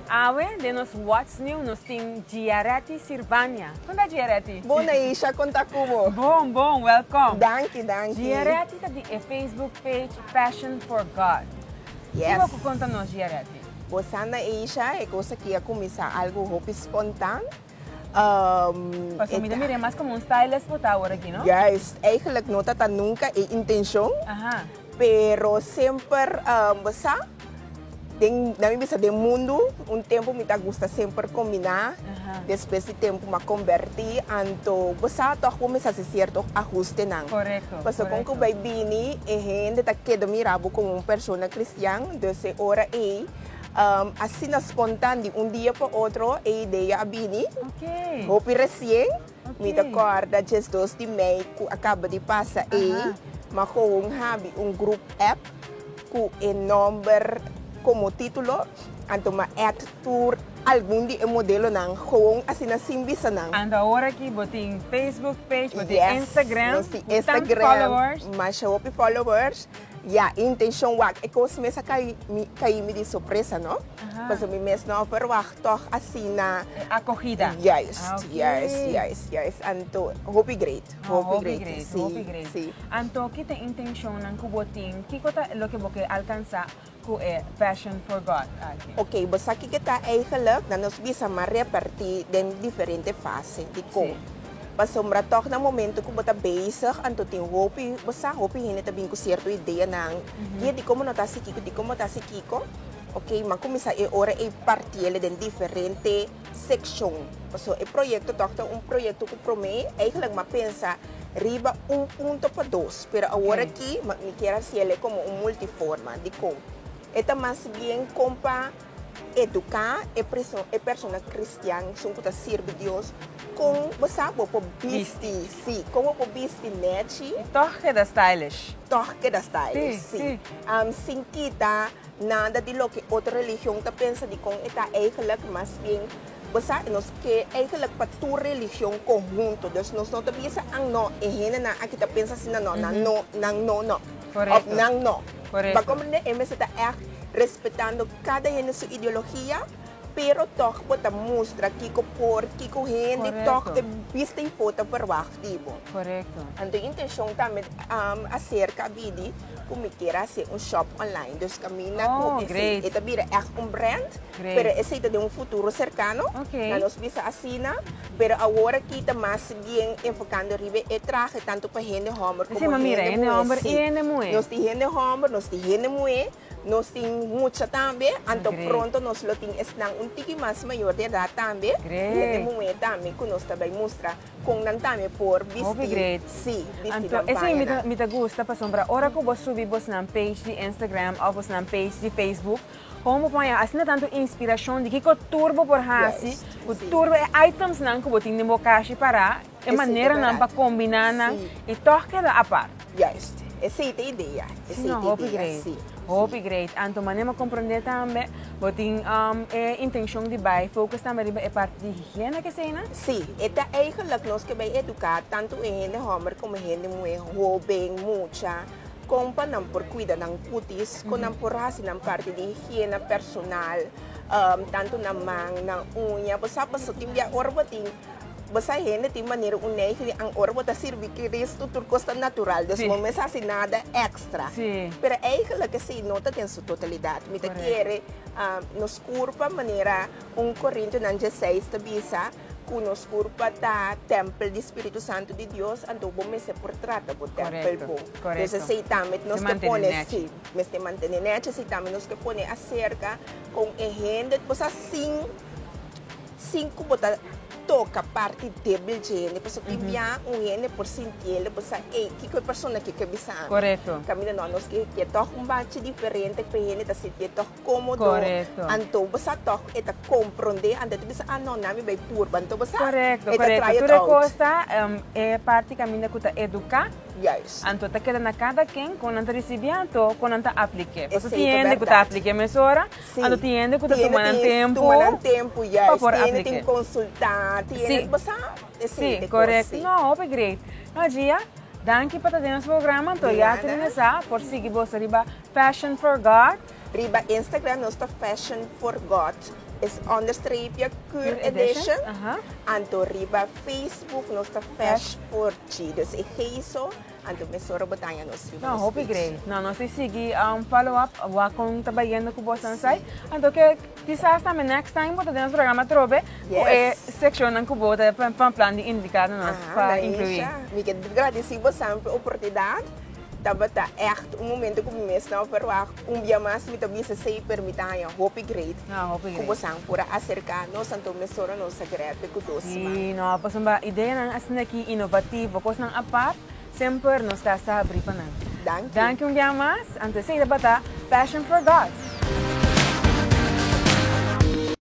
Awe den nos What's New nos tin Giaretti Sirvania. Kon ta Giaretti? Bon Naisha, kon ta ku bo? Bon, bon, welkom. Danki, danki. Giaretti ta di e Facebook page Fashion for God. Yes. Ki bo ku konta nos Giaretti? Bo sa Naisha, e kos aki a kuminsá algu hopi spontaan. Pasobra mi ta mira e mas komo un stylist bo ta awor aki, no? Juist, eigenlijk no ta ta nunka e intenshon. Pero semper bo sa, den na mi bisa den mundu un tempu mi ta gusta semper kombiná, despues di tempu mi a kombertí, anto bo sa tòg bo mester hasi sierto ahustenan. Pasobra kon ku bai bini e hende ta keda mira bo komo un persona kristian, dus e ora ei asina spontan di un dia pa otro e idea a bini, hopi resien. Mi ta kòrda 12 di mei ku a kaba di pasa ei, m'a gewoon habi un group app ku e nòmber komo título, anto m'a add tur algun di e modelonan gewoon asina sin bisa nan. Anto awor aki bo tin Facebook page, bo tin Instagram, Yes, nos tin ku tantu Instagram, followers. Masha hopi followers. Ya, e intencion wak e cos mes a cay mi cay mi di sorpresa no, pasobra mi mes no a verwacht toch asina. E acogida. Juist, juist, juist, juist. Anto hopi great, hopi great, si, Hopi great. si. Anto ki ta e intencionnan cu bo tin? Kico ta loke bo ke alcansa cu e Fashion for God aki? Ok, bo sa kico ta eigenlijk? Dan nos bisa mas reparti den diferente fase. Dicon? Pasobra tòg na momento ku bo ta bezig anto tin hopi, bo sa hopi hende ta bin ku sierto ideanan, Gia dikon bo no ta hasi kiko, dikon bo ta hasi kiko? Ok, m'a kuminsá e ora ei partiel den diferente sekshon. Pasobra e proyekto tòg ta un proyekto ku promé eigentlik m'a pensa riba un punto pa dos, pero awor aki mi kier hasiel komo un multiforma. Dikon? E ta mas bien kon pa. Eduká e e persona kristian, esun ku ta sirbi Dios, kon bo sa bo por bisti, sí, kon bo por bisti nèchi. I tòg keda stylish. Tòg keda stylish, sí. Sin kita nada di loke otro religion ta pensa di kon e ta eigenlijk, mas bien bo sa nos ke eigenlijk pa tur religion konhunto. Dus nos no ta bisa, an no, e hendenan aki ta pensa asina, no, nan no, nan no, no. Of nan no. Pa komprendé e mester ta ègt respetando kada hende su ideologia, pero tòg bo ta mustra kiko por, kiko hende tòg ta bista i por ta verwagt di bo. Anto e intenshon tambe aserka bidi ku mi kier hasi un shop online. Dus kaminda ku esei e ta bira ègt un brand, pero esei ta den un futuro serkano, na nos bisa asina. Pero awor aki ta mas bien enfocando riba e trahe tanto pa hende homber como hende muhe. Si, nos tin hende homber, nos tin hende muhe, nos tin mucha tambe, anto pronto nos lo tin esnan un tiki mas mayor di edad tambe, hende muhe tambe cu nos ta bay mustra con nan tambe por bisti, si, bisti nan Anto esey pañanan. mi ta gusta pasobra ora cu bo subi bosnan page di Instagram of bosnan page di Facebook, Kon bo por haña asina tantu inspirashon di kiko tur bo por hasi ku tur e itemsnan ku bo tin den bo kashi pará, e maneranan pa kombiná nan i tòg keda apart. Juist, esei ta e idea, esei ta e idea, si. Hopi great. Anto manera mi a komprondé tambe, bo tin e intenshon di bai focus tambe riba e parti di higiena keseinan? Si, e ta eigenlijk nos ke bai eduká tantu e hende hòmber komo e hende muhé, hóben, mucha. Kon pa nan por kuida nan kutis, kon nan por hasi nan parti di higiena personal, tantu nan man, nan uña. Bo sa paso tin bia ora bo tin, bo sa hende tin manera un neiging di an ora bo ta sirbi Cristo tur kos ta natural, dus bo no mester hasi nada extra. Pero eigenlijk esei no ta den su totalidat. Mi ta kere nos kurpa manera un Korintionan 16 ta bisa, Ku nos kurpa ta tèmpel di Spiritu Santu di Dios, anto bo mester por trata bo tèmpel bon. Dus esei tambe nos ke pone, sí, mester mantené nèchi, esei tambe nos ke pone aserka kon e hende, bo sa sin sin ku bo ta toka parti débil dje hende, pasobra tin bia un hende por sintiel, bo sa, ey, kiko e persona aki ke bisa ami? Kaminda no, nos ke tòg un bachi diferente ku e hende ta sintié tòg. Komodo, anto bo sa tòg e ta komprondé, anto e ta bisa, ah no, nan mi bai purba, anto bo sa Korekto, e ta korekto. try it Tur e out. kos ta e parti kaminda ku ta eduká, Juist. anto ta keda na kada ken kon nan ta risibí anto kon nan ta aplik'é. Pasobra Esei tin ta hende ku ta bèrdat. aplik'é mesora, Sí. anto tin hende ku ta Tin hende tuma nan tin tempu tuma nan tempu, pa juist. por Tin hende tin aplik'é. konsultá, tin Sí. hende, bo sa, esei Sí, ta e kos, korekto. sí. No, hopi great. No, Gia, danki pa ta den nos programa, anto Di ya nada. tin sa por sigui boso riba Fashion for God. Riba Instagram nos ta Fashion for God. is onderstreepje Cure Edition. Anto riba Facebook nos ta Fesh for G. Dus e G so, anto mesora bo ta haña nos riba No, nos hopi page. Great. No, nos ta sigui follow up wak kon ta bayendo ku boso sai. Anto ke kisas tambe next time bo ta den nos programa atrobe ku e sekshonnan ku bo ta van plan di indiká na nos pa inkluí. Daisha, mi ke gradisí bo san pa e oportunidat. Tabata ègt un momento ku mi mes no a verwagt. Un bia mas mi ta bisa esei, pero mi ta haña hopi great No, hopi ku great. bo san por a aserká nos, anto mesora nos a grepe ku dos man. Sí, no, pasobra ideanan asina aki inovativo, kosnan apart, semper nos ta sa abrí pa nan. Danki. Danki un bia mas. Anto esei tabata Fashion for God.